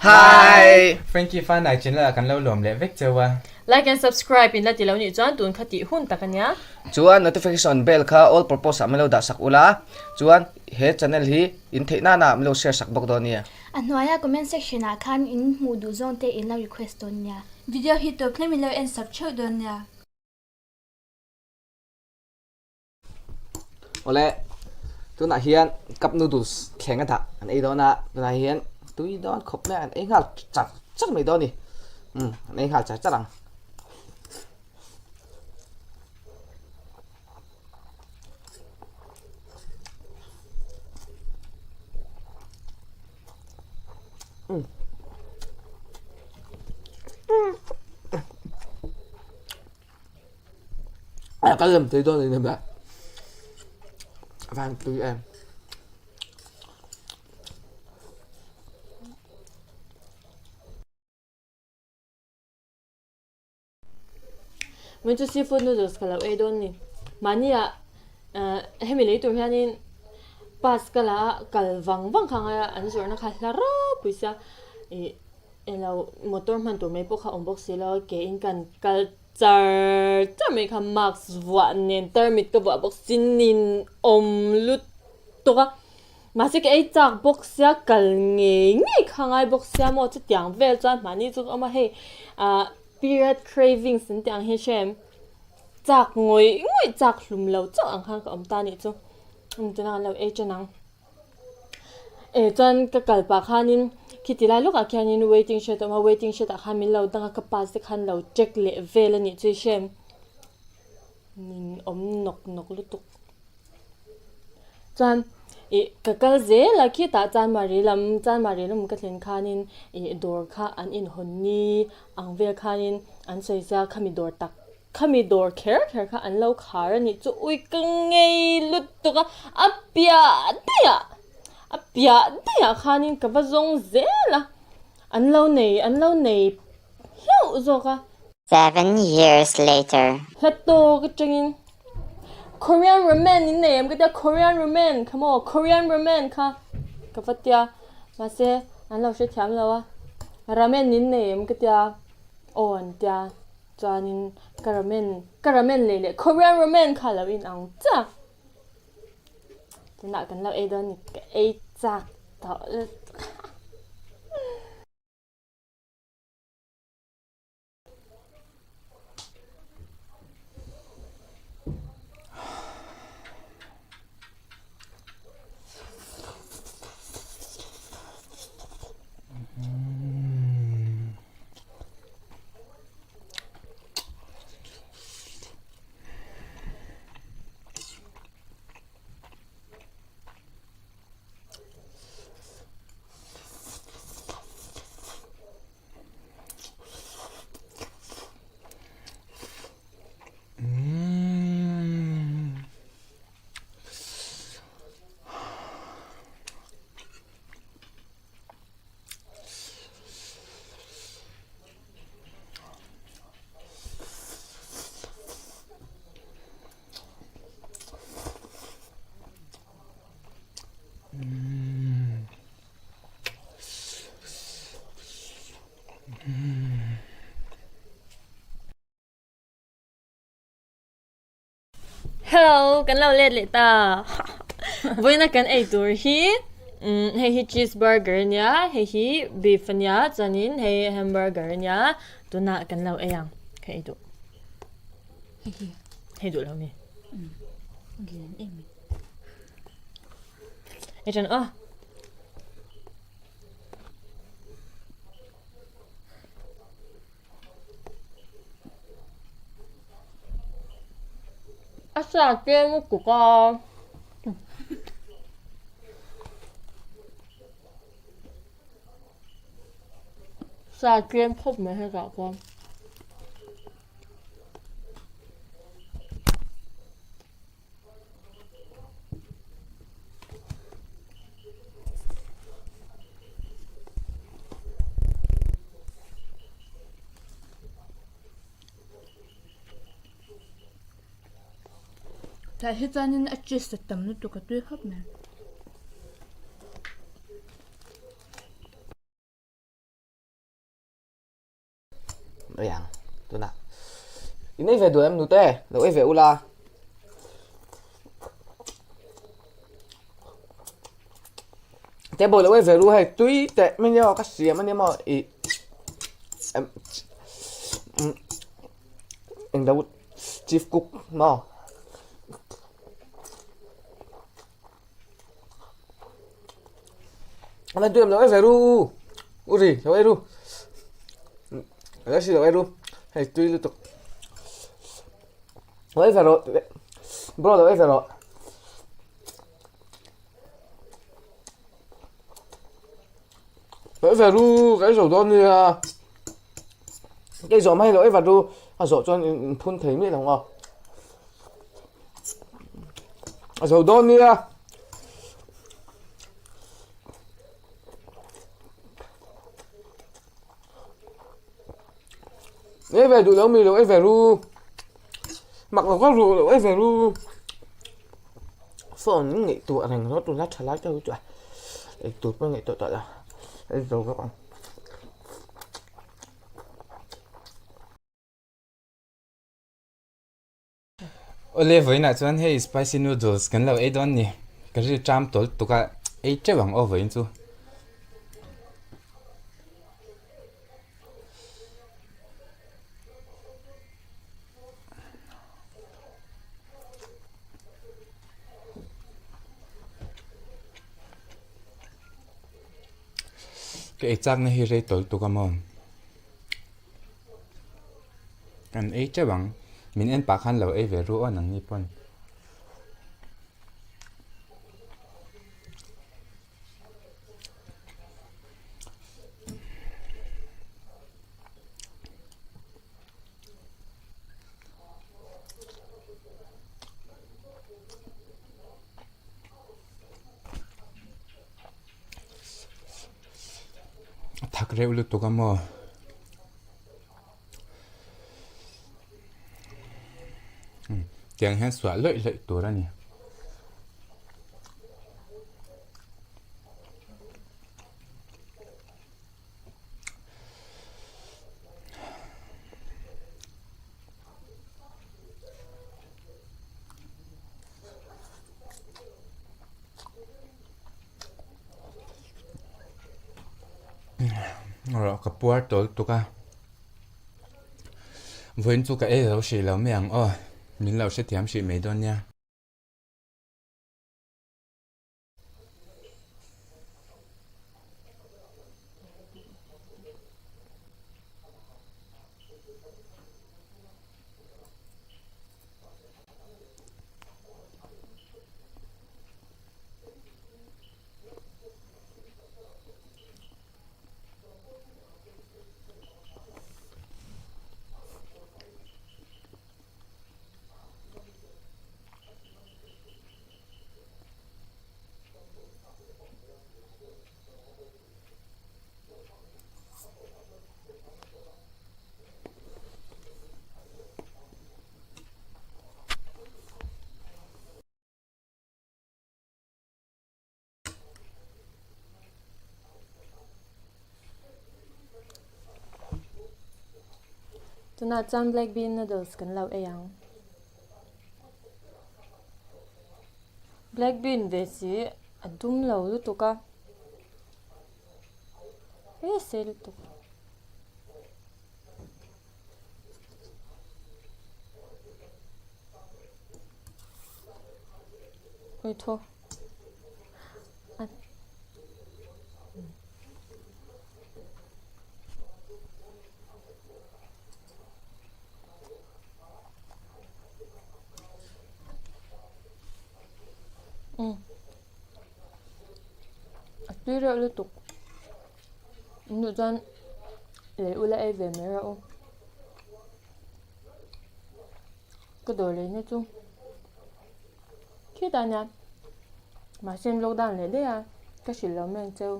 Hi! Frankie Fanai channel ah kan lo lawm leh vek cheu a. Like and subscribe in la ti lo nih chuan tun kha tih hun tak a nia. Chuan notification bell kha all purpose ah min lo dah sak ula, chuan he channel hi in theih nana min lo share sak bawk dawn nia. A hnuaia comment section ah khan in hmuh duh zawng te in lo request dawn nia. Video hi tawp hlem in lo en sak theuh dawn nia. Awle, tunah hian cup noodles thleng a dah an ei dawn a, tunah hian tui dawn khawp mai a, an ei nghal char char mai dawn a ni, umm an ei nghal char char ang. A ka lem thei dawn em a van tui em. Min chu seafood noodles ka lo ei dawn ni. Mahni ah hemi lei tur hianin bus ka la a kal vang vang kha ngai a an zawrhna kha hla ropui sia ih Eng lo motor hman tur mai pawh kha awm bawk si lo a, ke in kan kal char char mai kha mask vuah nen tarmit ka vuah bawk si nin awm lutuk a, mahse ka ei chak bawk sia kal ngei ngei kha ngai bawk sia maw chutiang vel chuan mahni chu ka awm a hei ah period cravings an tih ang hi hre em chak ngawih ngawih chak hlum lo chauh ang khan ka awm ta anih chu tunah kan lo ei ṭan ang. Eh chuan ka kal pah khanin khiti lai lawkah khianin waiting shed a awm a waiting shed ah khan min lo dang a ka pass te khan lo check leh vel a nih chu i hre em min awm nawk nawk lutuk chuan ih ka kal zel a khitah chanmari lam chanmari lam ka thlen khanin ih dawr kha an inhawn ni ang vel khanin an sawi zia khami dawr tak Khami dawr kher kher kha an lo khar a nih chu ui ka ngei lutuk a, a piah daih ah, a piah daih ah khanin ka va zawng zel a, an lo nei, an lo nei hlauh zawk a. Seven years later. Hla tawk atangin Korean ramen in nei em ka tia Korean ramen kha maw Korean ramen kha ka va tia mahse an lo hrethiam lo a, ramen in nei em ka tia aw an tia. Chuanin ka ramen ka ramen lei leh Korean ramen kha lo in ang chiah. Tunah kan lo ei dawn ni ka ei chak tawh lutuk. Hello kan lo let leh ta vawiina kan ei tur hi umm hei hi cheese burger ania hei hi beef ania chuanin hei hamburger ania tunah kan lo ei ang ka ei duh hei duh lo mi ei tan aw. A sa tlem lutuk a. Sa tlem khawp mai hetah chuan. Tah hi chuanin a cheese a tam lutuk a tui khawp mai. ei ang tunah in ei ve duh em nute lo ei ve ula. Table lo ei ve ru hei tui teh mai nia ka siam ania maw ih englo chief cook maw. Ana tui em lo ei ve ru u ri lo ei ru lo si lo ei ru hei tui lutuk lo ei ve rawh bro lo ei ve rawh lo ei ve ru ka ei zo dawn nia ka ei zawh mai lo ei vat ru a zawh chuan in phun thei miah lo ang aw. A zo dawn nia. Ei ve duh lo mi lo ei ve ru. Mak lo ka ru lo ei ve ru. Phone in ngaih tuah reng rawh tuna tha lai te ho chu a ei tur pawh ngaih tuah tawh lo. Ei zo bawk ang. Awle vawiinah chuan hei spicy noodles kan lo ei dawn ni ka ri ṭam tawl tuk a ei ṭeuh ang aw vawiin chu. Ka ei chakna hi rei tawl tuk a maw. Kan ei teuh ang. Min en pah khan lo ei ve ru aw nangni pawn. A thak reuh lutuk a maw? Tiang hian suah lawih lawih tur a ni. Ka puar tawl tuk a vawiin chu ka ei lo hrih lo mai ang aw min lo hrethiam hrih mai dawn nia. Tunah chuan black bean noodles kan lo ei ang. Black bean ve si a dum lo lutuk a. He sei lutuk. Ui thaw. A tui reuh lutuk. Nuh chuan lei ula ei ve mai rawh u. Ka dawr lei na chu khitah nia mahse an lockdown leh daih a ka hrilh lo mai ang cheu.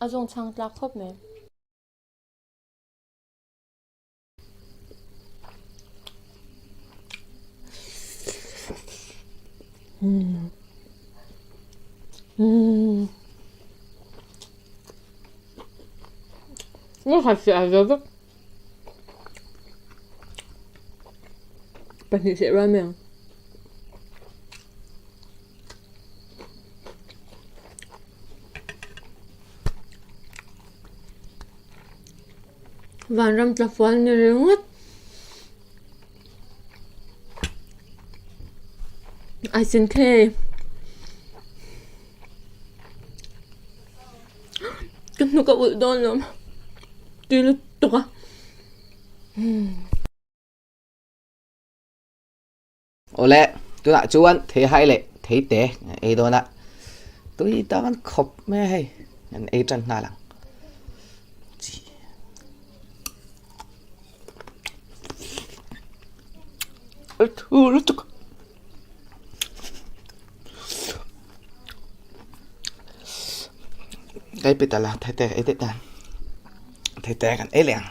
A zawng chhang tlak khawp mai. Nge khat fiah ve vek. Pahnih seh rual mai ang. Vanram tla fual ni ringawt. Ai sin thei. Ka hnuk a ulh dawn lawm. Tui lutuk a. Awle, tunah chuan theihai leh theite an ei dawn a, tui tan khawp mai a hei, an ei tan nghal ang. A thu lutuk. Cái bịt là thay tè ấy tè thay tè kan ei leh ang.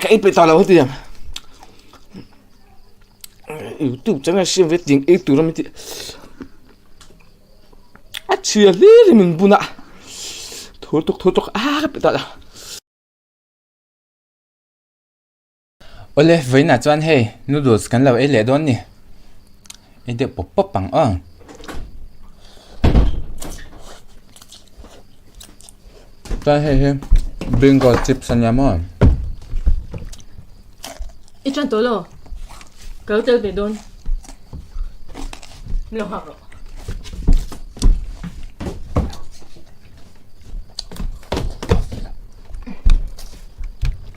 Ka ei peih tawh lo hetiang youtube channel siam ve ting ei tur a mi tih a chhia hlir in min bun a thur tuk thur tuk a ka peih tawh lo. Awle, vawiinah chuan hei noodles kan lo ei leh dawn ni. Ei deuh pawp pawp ang aw. Chuan hei hi bingo chips a nia maw. I ṭan tawh lo. Ka lo tel ve dawn. Min lo nghak rawh.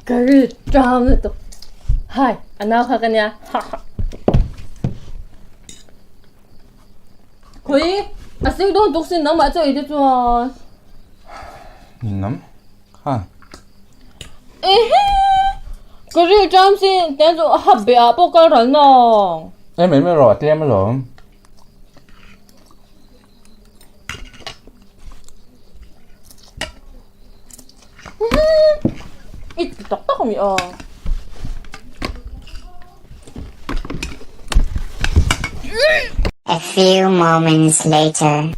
Ka ri ṭam lutuk. Hai, a nau kha ka nia. Khawi, a sing dawn tuk sin nangmah chaw ei te chuan. Ninawm, kha. Ehe! Ka ri ṭam sin, tiang chu a hap beh ah pawh kal ral nawng. Em em erawh a tlem alawm. I ti tak tak ami a. A few moments later.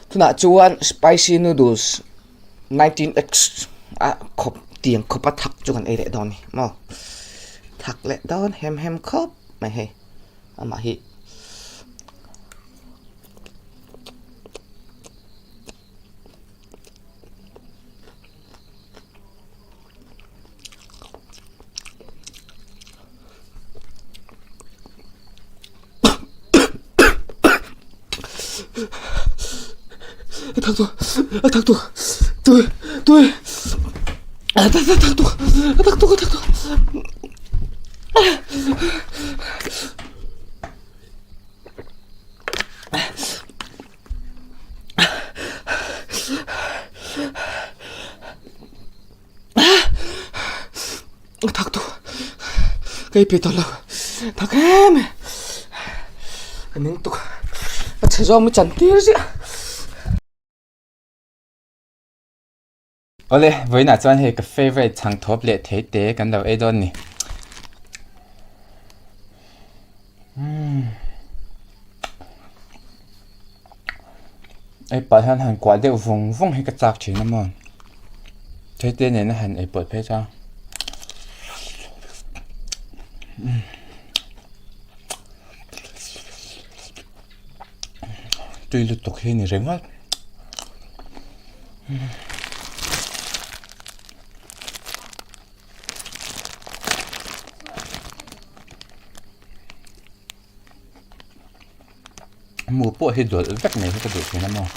Tunah chuan spicy noodles 19x a khawp tiang khawpa thak chu kan ei leh dawn a ni maw thak leh dawn hem hem khawp mai hei amah hi. A thak tuk a thak tuk tui tui a thak tuk a thak tuk a thak tuk. Thak tu ka ei pe tawh lo thak em em ka ning tuk a chhe zawng mi chan tir ziah. Awle vawiinah chuan hei ka favourite chhang thawp leh thei te kan lo ei dawn ni. Umm ei pah hian han kuah deuh vung vung hi ka chak thin a maw thei te nena han ei pawlh phei chuan tui lutuk hi a ni ringawt. Mu pawh hi dawlh vek mai hi ka duh thin a maw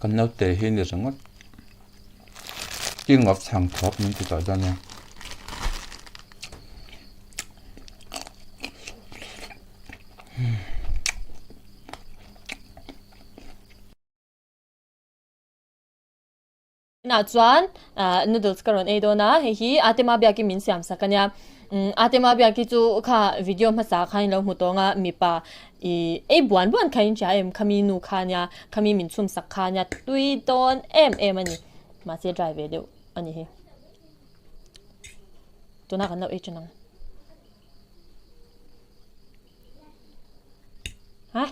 kan naute hi ni ringawt king of chhang thawp min ti tawh dawn a nia. Tunah chuan noodles ka rawn ei dawn a, hei hi Atema biakin min siam sak a nia. Atema biaki chu kha video hmasa khan in lo hmu tawng a, mipa ih ei buan buan kha in hria em, khami nu kha nia, khami min chhum sak kha nia, tui dawn em em a ni. Mahse dry ve deuh a ni hi. Tunah kan lo ei ṭan ang. Ha?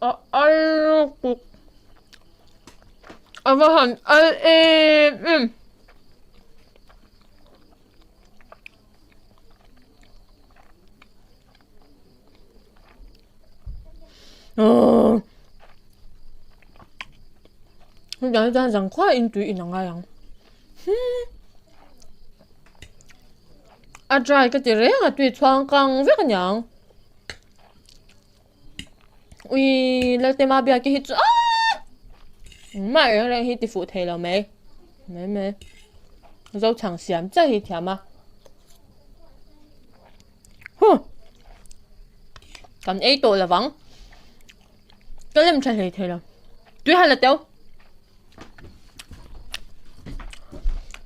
A al kuk a va han al em em. Aww hetiang hi chuan zangkhua in tui in a ngai ang hmm a dry ka ti reng a tui chhuang kang vek aniang ui Laltema biak hi chu aaa engmah reng reng hi ti fuh thei lo mai mai mai Zochhang siam chiah hi thiam a. Huh! Kan ei tawh lovang. Ka lem tha hlei thei lo. Tui han la teu.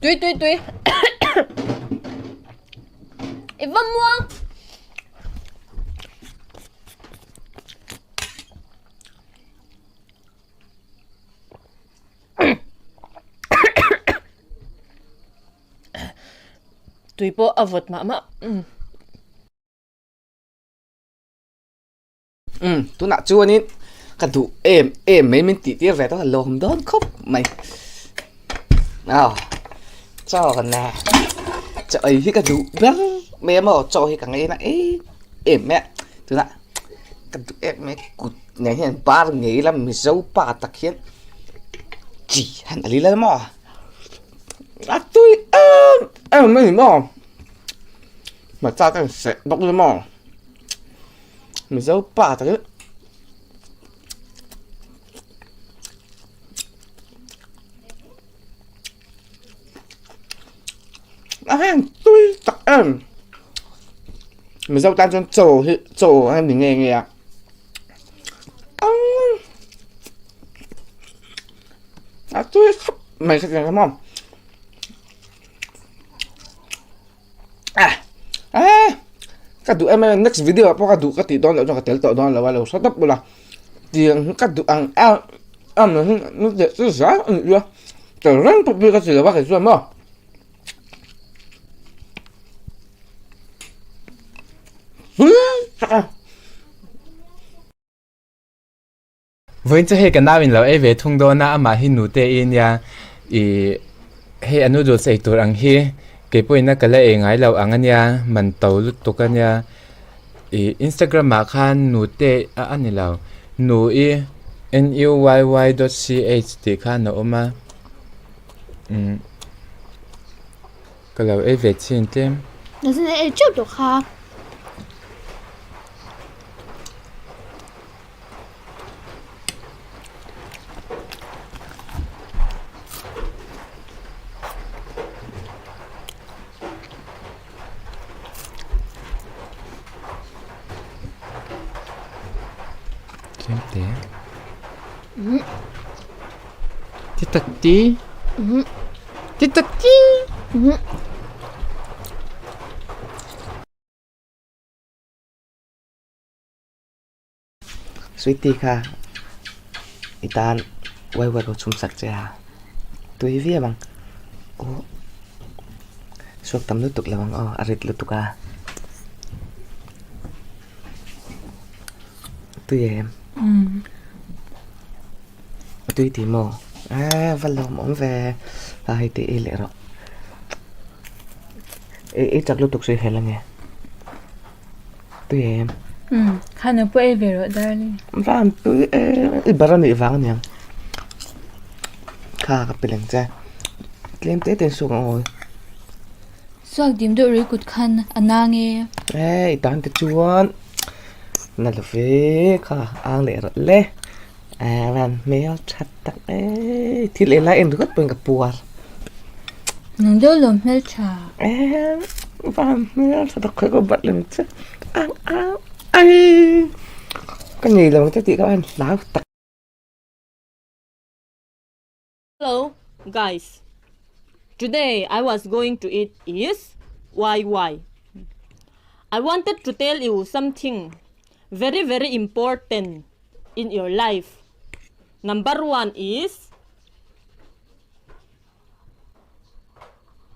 Tui tui tui. I va muang. Tui pawh a vawt mah mah. Umm tunah chuanin ka duh em em mai min tih tir ve tawh a lawm dawn khawp mai aw chaw ka na chaw ei hi ka duh ber mai a maw chaw hi ka ngaina em em mai a tunah ka duh em mai kut nen hian bar ngei ila mizo pa tak hian chi han a lil a maw. A tui em em a ni maw hmarcha ka seh bawk ni maw mizo pa tak hi a heng tui tak em mizo tan chuan chaw hi chaw a ni nge nge a A tui khawp mai ka ti maw. Ka duh em em next video ah pawh ka duh ka tih dawn loh chuan ka tel tawh dawn lo a lo hre tawp bawlh a. Tiang hi ka duh ang em em hi ni teh chu zai a nih chu a. Tel reng pawh bik a ti lo a kei chuan maw. Tui tak a. Vawiin chu hei ka nau in lo ei ve thung dawn a, amah hi nute i nia ih hei a noodles ei tur ang hi kei pawhin a ka la ei ngai lo ang a nia man to lutuk a nia ih instagram ah khan nute a a ni lo nu i n u y y dot c h tih khan a awm a umm ka lo ei ve chhin tlem. Nasa ei teuh tawh kha. Ti tak ti? Ti tak ti? Sweetie kha i tan uai uai ka chhum sak che a, tui viau ang. Aw suak tam lutuk lo ang aw a rit lutuk a. Tui em? A tui ti maw? Eee va lawm awm ve a hei tih ei leh rawh. I chak lutuk chu i fel ange. Tui em? Umm kha nu pawh ei ve rawh darling. Van tui em i bar anih vang aniang. Kha ka pe leng che. Tlem te te in suak ang awi. Suak dim deuh rei kut khan a nang e. Eee i tan te chuan na lo ve kha ang leh rawh le. Eee van hmel that tak e thil ei lai en ringawt pawhin ka puar. Nang deuh lo hmel tha. Eee van hmel tha tak khawi ka bat lem che ang ang ai ka nei lo ang che tih ka van hlau tak. Hello guys today I was going to eat is YY I wanted to tell you something very very important in your life number one is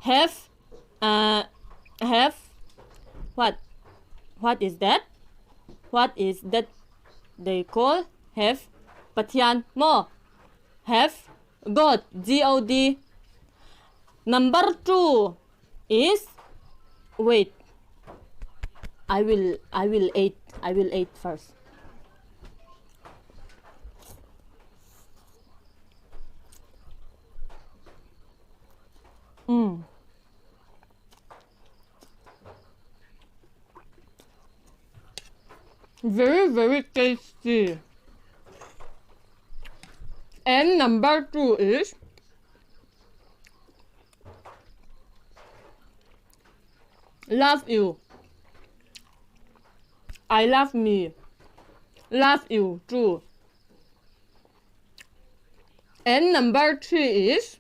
have uh, have what what is that what is that they call have Pathian maw Have God, G-O-D. Number 2 is wait. I will I will eat I will eat first. Mm. Very very tasty. And number 2 is love you. I love me. Love you too. And number 3 is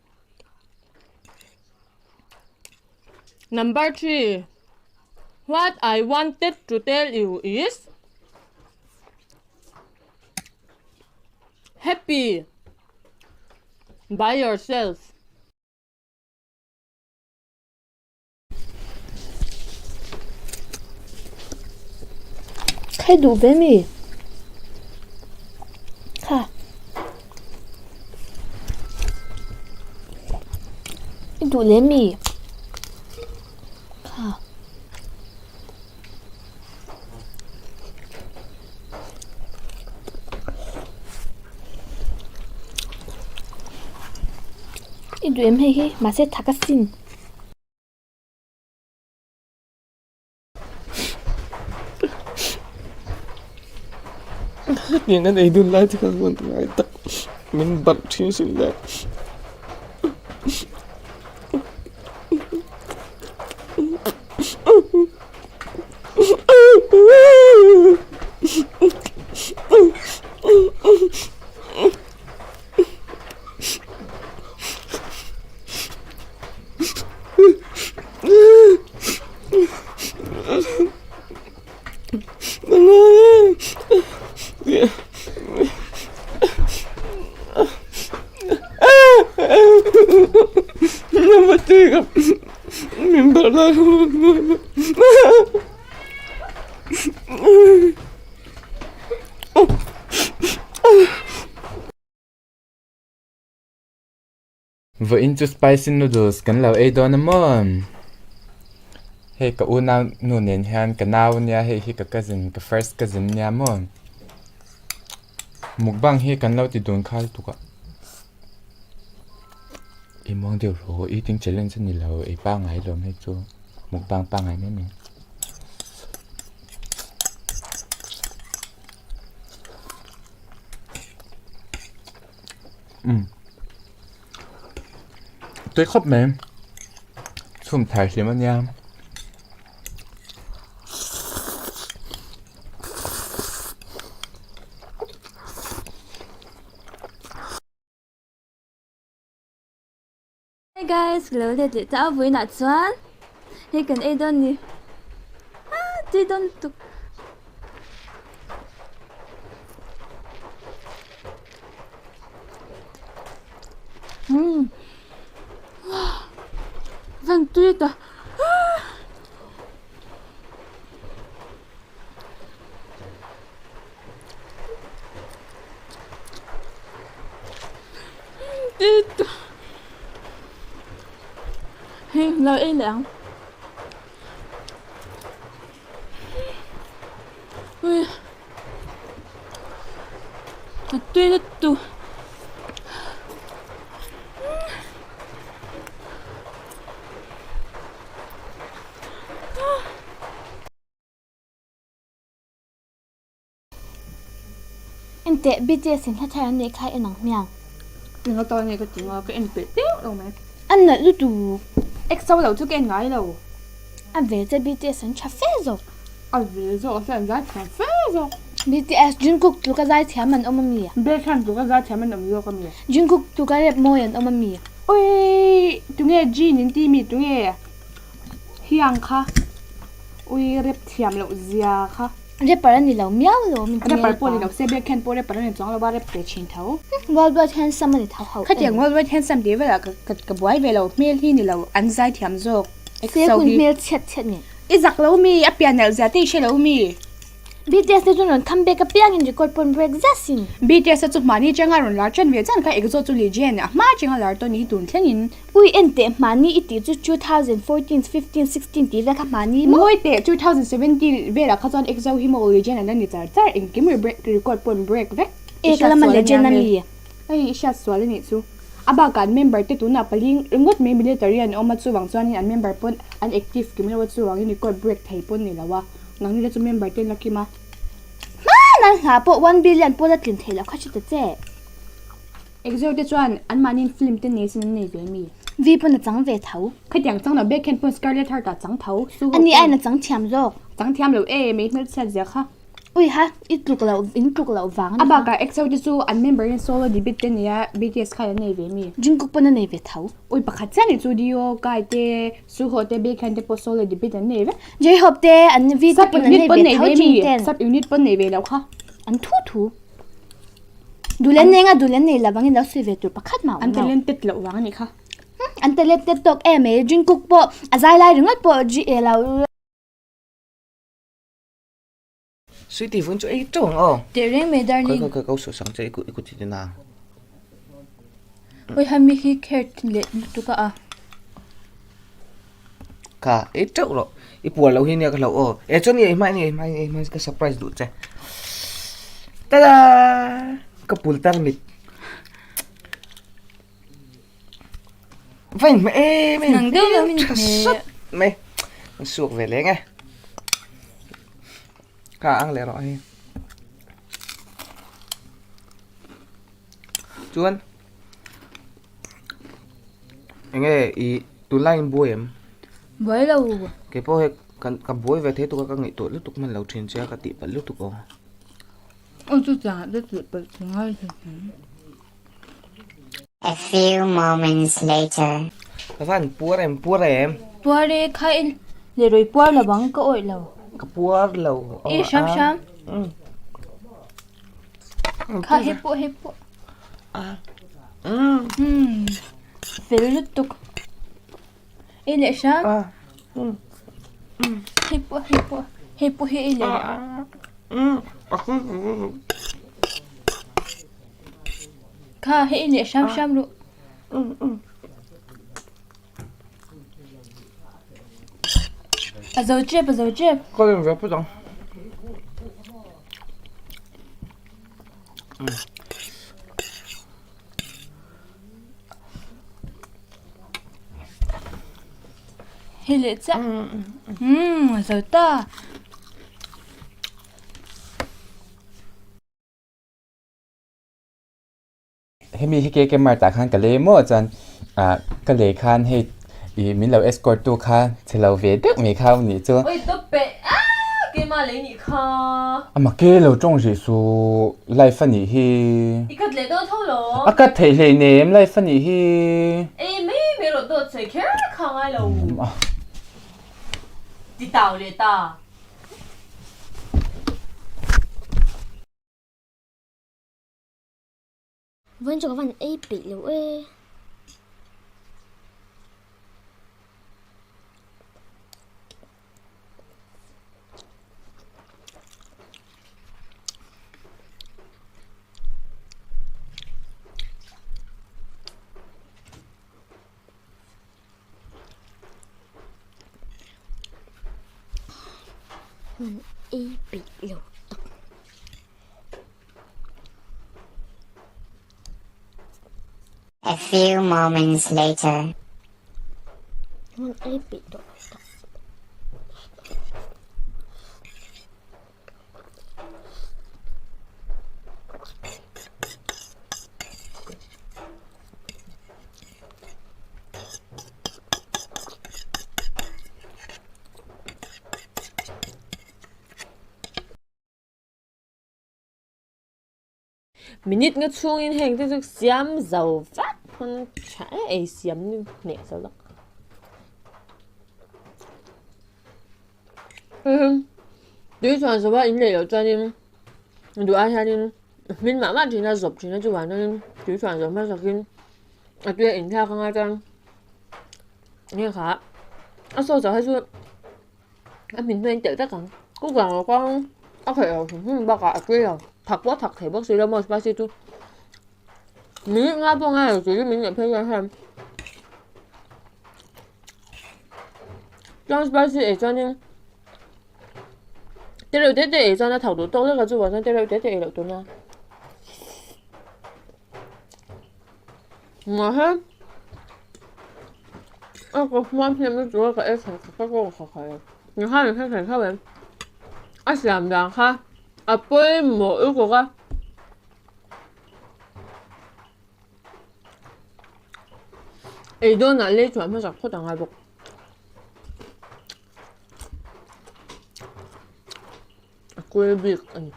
number 3 what I wanted to tell you is happy by yourself. Khai duh ve mi? Kha. I duh lem mi? Kha. I duh em hei hi mahse thak a sin. Hetiang an ei dun lai te kha chuan ngai tak min barh thin sin le. Vawiin chu spicy noodles kan lo ei dawn a maw? Hei ka unau nu nen hian ka nau nia hei hi ka cousin ka first cousin nia maw? Mukbang hi kan lo ti dun khal tuk a. I muang deuh rawh eating challenge a ni lo ei pangngai lawm hei chu mukbang pangngai mai mai. Umm tui khawp mai chhum thar hlim a nia. Hi guys, ka lo let leh ta a vawiinah chuan hei kan ei dawn ni ah tui dawn lutuk. Umm van tui ta ah. Hei lo ei leh ang. Ui. A tui lutuk. Enteh, BTS in hla thar an neih kha en ang hmiang. Eng atan nge ka ti nga, ka en peh deuh lo mai. A nalh lutuk. EXO lo chu ka en ngai lo. A ve che BTS an tha fe zawk. A ve zawk a se an zai thiam fe zawk. BTS Jungkook tluka zai thiam an awm ami? Baekhyun tluka zai thiam an awm zawk ami? Jungkook tluka rap mawi an awm ami? Ui tunge Jin in ti mi tunge Hyung kha ui rap thiam loh zia kha. Rapper a ni lo miau lo min ti Rapper pawh ni lo se Baekhyun pawh rapper a ni chuang lo a rap ve thin tho. World Wide Handsome a ni tho ho. Khatiang World Wide Handsome tih velah ka buai ve lo hmel hi ni lo an zai thiam zawk. Se hun hmel chhiat chhiat nge. I zak lo mi a pian nalh zia te i hre lo mi. BTS te chuan rawn come back apiangin record pawn break zet sin. BTS te chu hmani atanga rawn lar ṭan ve chan kha EXO chu legend a hma atanga lar tawh ni tun thlengin. Ui enteh hmani i tih chu 2014, 15, 16 tih vel kha hmani maw? Ngawi teh 2017 velah kha chuan EXO hi maw legend an la ni char char engkim ri break record pawn break vek. E ka lama legend a mi. Hei i hriat sual a nih chu. A bakah an member te tunah pali ringawt mai military an awm a chuvang chuanin an member pawn an active kim lo a chuvangin record break thei pawn ni lo a nangni te chu member te an la kim a. Hman an hla pawh one billion pawn a tlin theih loh kha hre ta che. Exo te chuan anmahniin film te nei sin an nei ve mi? Vi pawn a chang ve tho. Khatiang chang lo bek hian pawn Scarlet Heart ah chang tho. Su ho Ani aiin a chang thiam zawk. Chang thiam lo e mai hmelchhiat zia kha. Ui ha, i tluk loh, in tluk loh vang a ni kha. A bakah EXO te chu an member in solo debut te nei a, BTS khan an nei ve mi? Jungkook pawn a nei ve tho. Ui pakhat chiah nih chu D.O, Kai te, Suho te, Baekhyun te pawh solo debut an nei vek. J-Hope te, an V te pawn an nei ve tho Jin ten. Sub unit pawn nei ve lo kha. An thu thu. Duhlen nei nga duhlen nei lovang in lo sawi ve tur pakhat mah awm lo. An talented loh vang a nih kha. An talented tawk em mai, Jungkook pawh a zai lai ringawt pawh G lo. Sweetie vun chu ei teuh ang aw. Teh reng mai darling. Khawi khawi kau suh sang che i kut i kut hi tina. Oi hami hi kher leh lutuk a a. Kha ei teuh rawh. I puar lo hi nia ka hlauh aw. E chuan i ei hma i ei hma i ei hma ka surprise duh che. Tada! Ka pul tar mit. Va inhmeh em em. Nang deuh lo min Tha sat mai. An suak ve leng e. Kha ang leh rawh hei. Chuan enge i tunlai in buai em? Buai lo. Kei pawh hei kan ka buai ve thei tuk a ka ngaihtuah lutuk hman lo thin che a ka tih palh lutuk aw. Aw chu chang ah te tih palh chu ngai hle mai. A few moments later. Ka van puar em puar em. Puar e kha i le rawi puar lo ang ka awih lo. Ka puar lo. E hram hram. Kha he pawh he pawh. Umm fel lutuk. E leh hram. Hei pawh hei pawh hei pawh hi ei leh ang. Kha hei ei leh hram hram rawh. A zo tep a zo tep. Ka rin ve phawt ang. Hei leh chiah umm a zo ta. Hemi hi KK Mart ah khan ka lei maw chuan ah ka lei khan hei ih min lo escort tu kha chhe lo ve deuh mai kha anih chu. Oi tawp peh ah keimah lei nih kha. Ama ke lo tawng rih suh life anih hi. I cut leh dawn tho lo. A cut theih hlei nem life anih hi. Ei mai mai rawh dawt. sawi kher kha ngai lo. Ti tau leh ta. Vawiin chu ka van ei peih lo e. Van ei peih lo tak. A few moments later. Hmun ei peih tawh tak. Minute nga chhungin heng te chu siam zo vek pawn tha e ei siam ni hneh zo lak. Tui chuan zo a in leh loh chuanin duh ai hianin hmin mah mah thin a zawp thin a chuvang chuanin tui chuan zo hmasakin a tui a inthlak anga chuan hei kha a sauce ah hi chu A hmin hnuai in telh vek ang. Ku vang lo kang a khelh lo hrim hrim bakah a tui lo. Thak pawh a thak thei bawk si lo maw spicy chu. Minute nga pawh ngai lo tih hi min neih phei chuan hian chuan spicy ei chuanin te reuh te te ei chuan a thak duh tawk lek a chuvang chuan te reuh te te ei loh tur nia. Mahse a ka hmuam hnem lutuk a ka ei thei ka kawng kha kha lo ni khan in hre thei tho em a siam dan kha a pawimawh lutuk a ei dawnah lei chhuah hmasak phawt a ngai bawk. A kual bik a ni.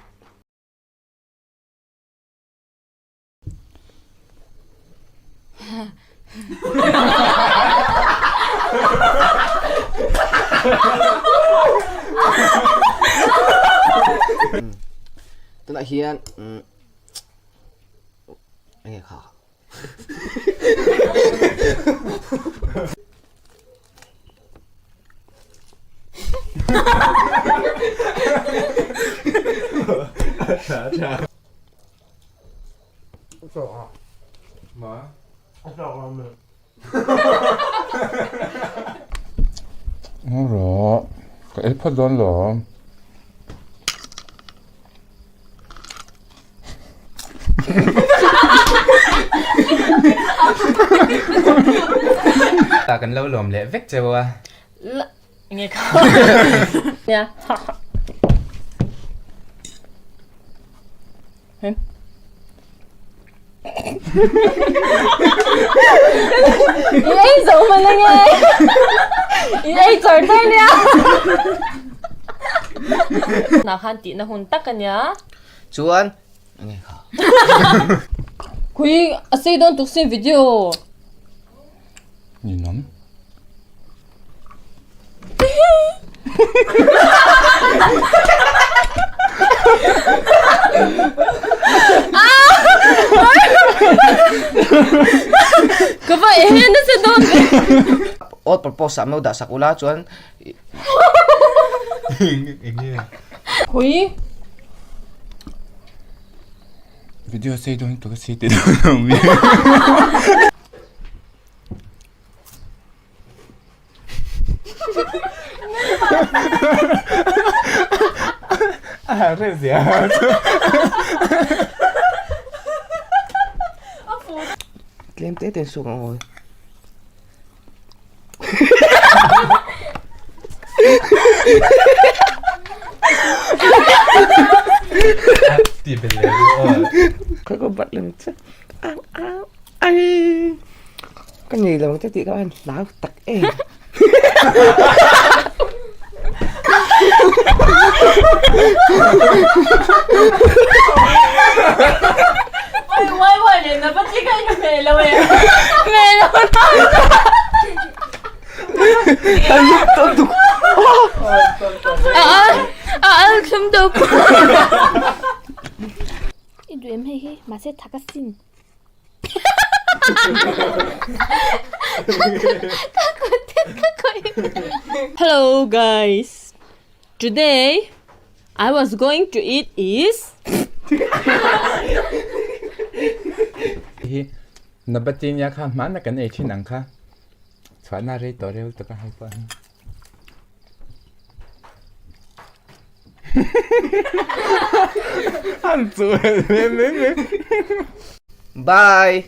Tunah hian enge kha Rawh ka ei phawt dawn lo. Ta kan lo lawm leh vek cheu a. Nge kha. Nia. I ei zo hman ange. I ei char char nia. Na khan tihna hun tak ania. Chuan enge kha. Khui a sei dawn tuk sin video. Ninawm. Ka va e nasa dawn ve. All purpose ah mo dah sak ula chuan Khui. Video sei dawn tuk a si ti dawn lo mi. A reuh zia chu. Tlem te te suk ang awi. Ti bel leh ru aw. Ka ko bat lem che. Au au ai. Ka nei lo te tih ka van hlau tak em. Oi wai wai leh na pa chi ka in hmeh lo e. Hmeh lo ta. A al a al thlum deuh pawh. I duh em hei hi mahse thak a sin. Hello guys today I was going to eat is Hi Nabati nia kha hmana kan ei thin ang kha chhuahna rei tawh reuh tak a hei pawh hi. An chu em em em. Bye.